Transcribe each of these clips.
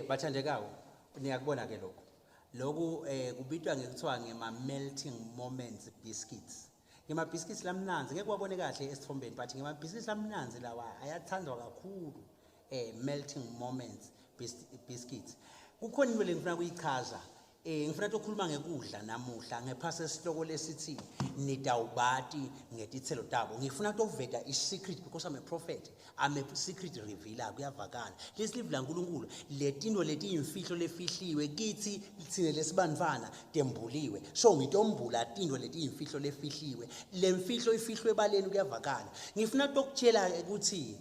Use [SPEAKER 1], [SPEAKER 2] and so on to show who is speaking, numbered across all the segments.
[SPEAKER 1] Bathandekayo, niyakubona ke lokho. Lokhu kubitwa ngekuthiwa ngema melting moments biscuits. Ngema biscuits lamnanzi, ngeke wabone kahle esithombeni, but ngema biscuits lamnanzi lawa ayathandwa kakhulu, melting moments biscuits. Kukhona into lengifuna kuyichaza. Ngifuna ukukhuluma ngekudla namuhla ngephasi esihloko lesithi nitawubati ngetitselo tabo. Ngifuna ukuveta i-secret because I'm a prophet. I'm a secret revealer, kuyavakala. Lesi live laNkulunkulu, letinto letiyimfihlo lefihliwe kithi thine lesibantfwana tembuliwe. So ngitombula tinto letiyimfihlo lefihliwe. Lemfihlo ifihlwe ebaleni, kuyavakala. Ngifuna ukukutshela ukuthi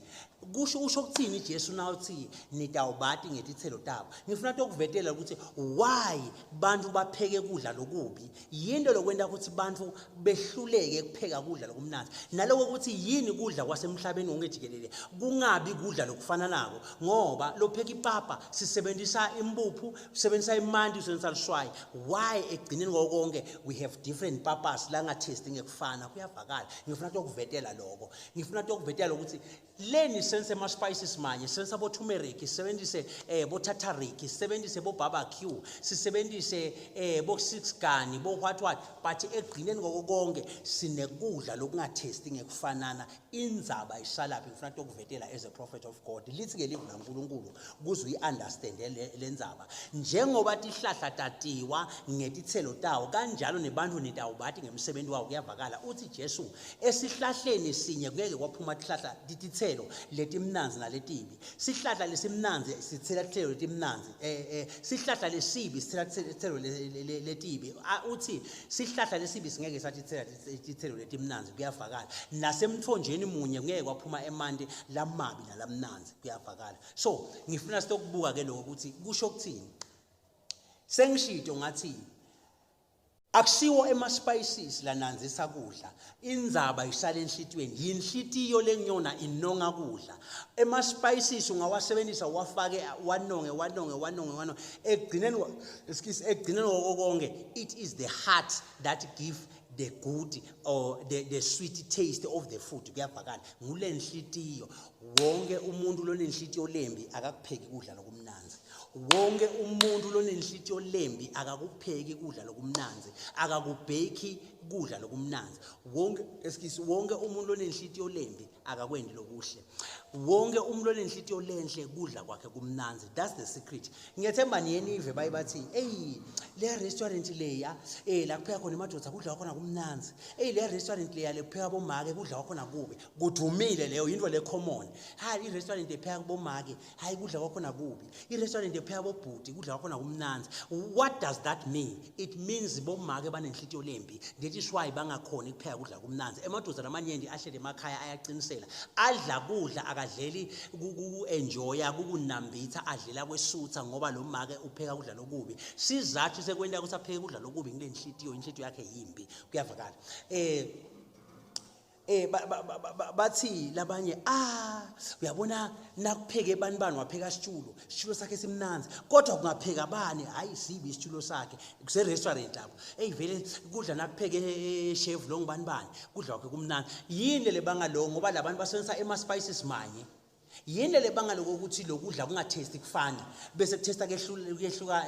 [SPEAKER 1] kusho usho ukuthini Jesu nawuthi nitawubati ngetitselo tabo. Ngifuna ukuvetela ukuthi why bantu bapheke kudla lokubi. Yinto lokwenta ukuthi bantu behluleke kupheka kudla lokumnandzi. Naloko ukuthi yini kudla kwasemhlabeni wonke jikelele kungabi kudla lokufana nako, ngoba lopheka ipapa sisebenzisa impuphu, sisebenzisa imanti, sisebenzisa liswayi. Why ekugcineni konke we have different papas langathesti ngekufana? Kuyavakala. Ngifuna ukuvetela lokho. Ngifuna ukuvetela ukuthi leni sense ama spices manye, sense abo turmeric, sisebenzise bo tartaric, sisebenzise bo barbecue, sisebenzise bo six gun, bo what what, but ekugcineni ngoko konke sinekudla lokungathesti ngekufanana. Indzaba isalaphi? Ngifuna ukuvetela as a prophet of God, lithi ke live laNkulunkulu kuze uyi-understand le ndzaba. Njengoba tihlahla tatiwa ngetitselo tawo, kanjalo nebantu nitawubati ngemsebenzi wawo. Kuyavakala. Uthi Jesu esihlahleni sinye kungeke kwaphuma tihlahla titselo letimnandzi naletibi. Sihlahla lesimnandzi sitsela titselo letimnandzi, sihlahla lesibi sitsela titselo letibi. Uthi sihlahla lesibi singeke satitsela titselo letimnandzi. Kuyavakala. Nasemtfonjeni munye kungeke kwaphuma emanti lamabi nalamnandzi. Kuyavakala. So ngifuna sitokubuka ke lokho ukuthi kusho ukuthini. Sengishito ngathi akusiwo ema-spices lananzisa kudla. Indzaba isala enhlitiyweni. Yinhlitiyo lengiyona inonga kudla. Ema-spices ungawasebenzisa, uwafake, wanonge, wanonge, wanonge, wanonge, ekugcineni excuse, ekugcineni kwako konke it is the heart that give the good or the sweet taste of the food. Kuyavakala. Ngule nhlitiyo. Wonke umuntu lonenhlitiyo lembi akakupheki kudla lokumnandzi. Wonke umuntu lonenhlitiyo lembi akakupheki kudla lokumnandzi, akakubheki kudla lokumnandzi. Wonke, excuse, wonke umuntu lonenhlitiyo lembi akakwendi lokuhle. Wonke umuntu lonenhlitiyo lenhle kudla kwakhe kumnandzi. That's the secret. Ngiyethemba niyenive baye bathi, "Eyi, le restaurant leya la kupheka khona emadoda kudla kwakhona kumnandzi. Eyi, le restaurant leya lekupheka bomake kudla kwakhona kubi." Kudumile leyo yinto le common. Hayi, i-restaurant epheka bomake, hayi, kudla kwakhona kubi. I-restaurant epheka bobhuti kudla kwakhona kumnandzi. What does that mean? It means bomake banenhlitiyo lembi. That is why bangakhoni kupheka kudla kumnandzi. Emadoda lamanyenti ahlele emakhaya ayaqinisela, adla kudla akadleli ku-enjoya, kukunambitha, adlela kwesutha, ngoba lo make upheka kudla lokubi. Sizathu sekwenta ukuthi apheke kudla lokubi ngile nhlitiyo, inhlitiyo yakhe yimbi. Kuyavakala. Bathi labanye, "Ah, uyabona nakupheke bani bani wapheka isitshulo, isitshulo sakhe simnandzi, kodwa kungapheka bani, hayi, sibi isitshulo sakhe." Kuse restaurant lapho. Hey, vele kudla nakupheke chef lo ngibani bani kudla kwakhe kumnandzi. Yini le banga lo? Ngoba labantu basebenzisa ema spices manye. Yini le banga lokuthi lokudla kungathesti kufana, bese kuthesta kuyehluka,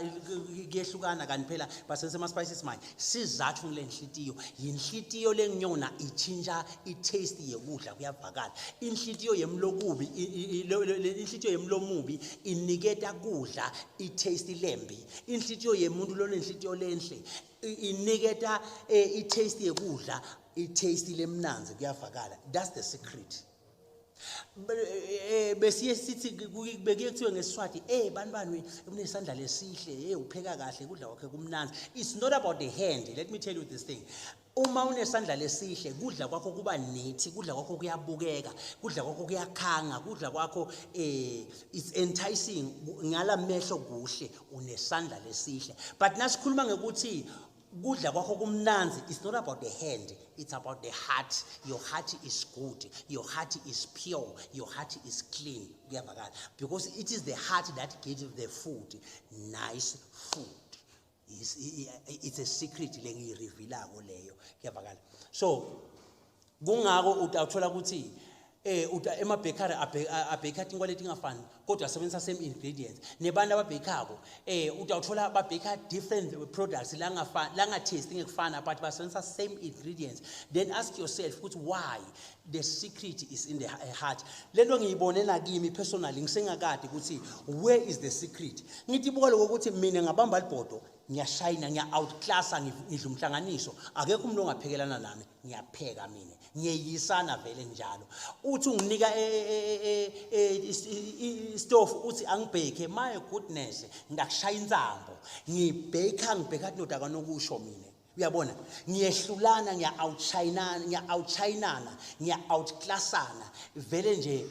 [SPEAKER 1] kuyehlukana, kanti phela basebenzisa ama spices manje? Sizathu ngile nhlitiyo. Yinhlitiyo lengiyona ichinja i-taste yekudla. Kuyavakala. Inhlitiyo yemlokubi, inhlitiyo yemlomubi iniketa kudla i-taste lembi. Inhlitiyo yemuntu lonenhlitiyo lenhle iniketa i-taste yekudla i-taste lemnandzi. Kuyavakala. That's the secret. Besiye sithi bekuye kuthiwe ngeSiswati, "Bani bani unesandla lesihle, upheka kahle, kudla kwakhe kumnandzi." It's not about the hand. Let me tell you this thing: uma unesandla lesihle, kudla kwakho kuba neat, kudla kwakho kuyabukeka, kudla kwakho kuyakhanga, kudla kwakho it's enticing ngalamehlo, kuhle, unesandla lesihle. But nasikhuluma ngekuthi kudla kwakho kumnandzi, it's not about the hand, it's about the heart. Your heart is good, your heart is pure, your heart is clean. Kuyavakala. Because it is the heart that gives the food nice food. It's a secret lengiyirevealako leyo. Kuyavakala. So kungako utawuthola ukuthi Eh uta ema bakery abheka tinkwa letingafani kodwa asebenzisa same ingredients. Nebantu ababhekako eh utawuthola babheka different products langafani langa taste ngekufana but basebenzisa same ingredients. Then ask yourself ukuthi why the secret is in the heart. Lento ngiyibone nakimi personally ngisengakade ukuthi where is the secret. Ngithi buka lokho ukuthi mina ngabamba libhodo ngiyashayina ngiya outclassa ngidla umhlanganiso akekho umuntu ongaphekelana nami ngiyapheka mina ngiyeyisana vele njalo uthi unginika istofu uthi angibheke my goodness ngiyakushaya insambo ngibheka ngibheka ndoda kanokusho mina uyabona ngiyehlulana ngiya outshinana ngiya outshinana ngiya outclassana vele nje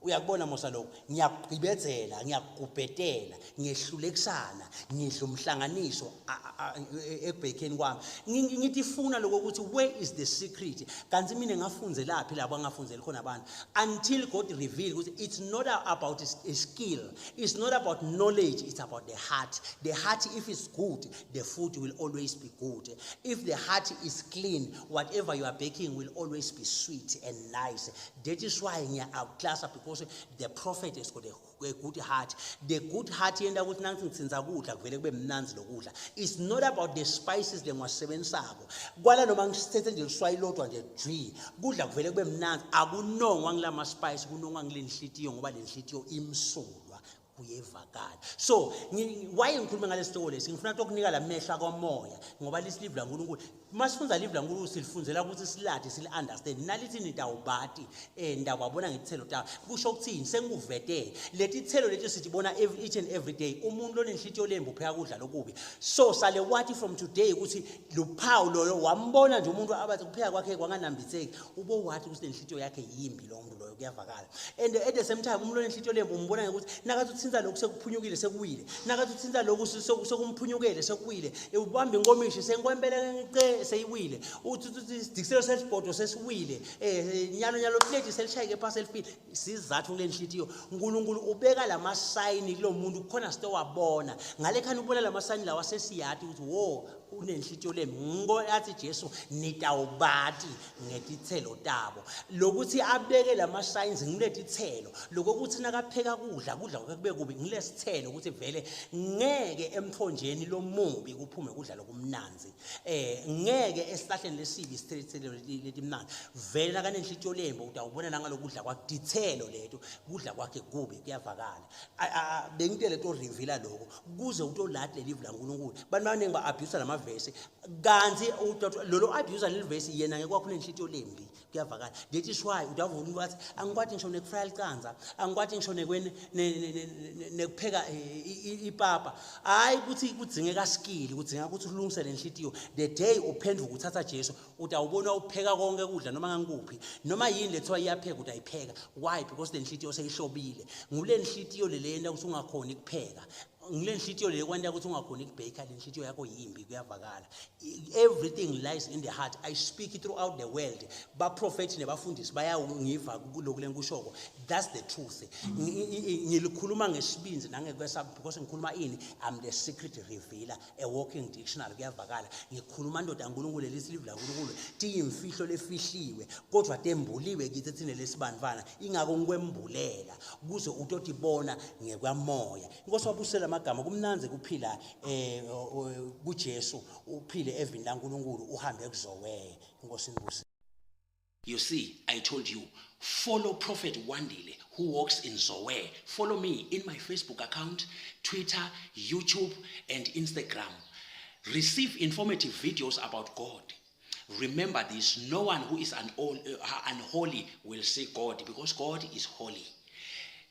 [SPEAKER 1] uyakubona mosa lokho ngiyakugqibedzela ngiyakugubhetela ngiyehlulekisana ngidla umhlanganiso ekubhekeni kwami ngithi ifuna lokho ukuthi where is the secret kanti mina ngafunzelaphi labo angafunzeli khona abantu until God reveal ukuthi it's not about a skill it's not about knowledge it's about the heart the heart if it's good the food will always be good if the heart is clean whatever you are baking will always be sweet and nice that is why ngiya outclass because the prophet has got a good heart the good heart yenta ukuthi nangithi ngithinza kudla kuvele kube mnanzi lokudla it's not about the spices lengiwasebenzisako kwala noma ngisithethe nje liswayi lodwa nje jwi kudla kuvele kube mnanzi akunongwa ngilama spice kunongwa ngile nhlitiyo ngoba le nhlitiyo imsulwa kuyevakala so why ngikhuluma ngalesi sihloko lesi ngifuna ukukunika la mehlo akwamoya ngoba lisi live laNkulunkulu masifunza live laNkulunkulu silifunzela ukuthi silade sili understand nalithi nitawubati eh ndawabona ngethelo tawo kusho ukuthini sengikuvetele leti thelo leti sitibona each and every day umuntu lonenhlitiyo lembi upheka kudla lokubi so sale wathi from today ukuthi luphawu loyo wambona nje umuntu abathi kupheka kwakhe kwanganambitheki ubo wathi ukuthi lenhlitiyo yakhe yimbi lo muntu loyo kuyavakala and at the same time umuntu onenhlitiyo lembi umbona ngokuthi nakathi uthinta lokhu sekuphunyukile sekuwile nakathi uthinta lokhu sekumphunyukele sekuwile ubamba inkomishi senkwempela ngice seyiwile uthi isidikiselo sesibhodo sesiwile eh nyalo nyalo plate selishayeke phasi elifile sizathu kule nhlitiyo uNkulunkulu ubeka lamasayini kulomuntu kukhona sitowabona ngale khani ubona lamasayini lawa sesiyati ukuthi wo unenhlitiyo lembi ngo athi Jesu nitawubati ngetithelo tabo lokuthi abeke lama signs ngiletithelo lokuthi nakapheka kudla kudla kube kubi ngilesithelo ukuthi vele ngeke emthonjeni lomubi kuphume kudla lokumnanzi eh ngeke esihlahleni lesibi isithelo letimnanzi vele nakanenhlitiyo lembi utawubona nangalokudla kwakudithelo leto kudla kwakhe kubi kuyavakala bengitele to reveal lokho kuze utolati leli live laNkulunkulu bantu abaningi ba-abuse lamavesi kanti lolo abuse leli vesi yena ngekwakho unenhlitiyo lembi kuyavakala that is why utavula umuntu wathi angikwati ngisho nekufraya licanza angikwati ngisho nekupheka eh, ipapa hhayi ukuthi kudzingeka skill kudzingeka ukuthi ulungise le nhlitiyo the day uphenduka uthatha Jesu utawubona upheka konke kudla noma ngangikuphi noma yini lethiwa iyapheka utayipheka why because le nhlitiyo seyihlobile ngule nhlitiyo lelena ukuthi ungakhoni kupheka ngile nhlitiyo le kwenta ukuthi ungakhoni ukubheka le nhlitiyo yakho yimbi kuyavakala everything lies in the heart i speak throughout the world baprofethi nebafundisi bayawungiva kulokhu lengikushoko that's the truth ngilikhuluma ngesibinzi nangekwesaba because ngikhuluma ini i'm the secret revealer a walking dictionary kuyavakala ngikhuluma ndoda kaNkulunkulu lesi live laNkulunkulu tiyimfihlo lefihliwe kodwa tembuliwe kithi thina lesibantwana ingako ngikwembulela kuze utotibona ngekwamoya inkosi wabusela amagama kumnanzi kuphila eh kuJesu uphile evini laNkulunkulu uhambe kuzowe inkosi inibuse
[SPEAKER 2] You see, I told you, follow Prophet Wandile, who walks in Zoe. Follow me in my Facebook account, Twitter, YouTube, and Instagram. Receive informative videos about God. Remember this no one who is unholy will see God because God is holy.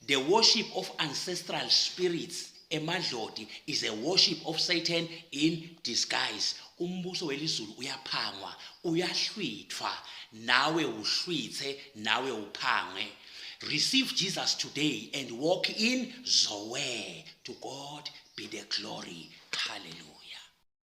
[SPEAKER 2] The worship of ancestral spirits emadloti is a worship of Satan in disguise. Umbuso welizulu uyaphangwa, uyahlwithwa, nawe uhlwithe, nawe uphange. Receive Jesus today and walk in Zoe. To God be the glory. Hallelujah.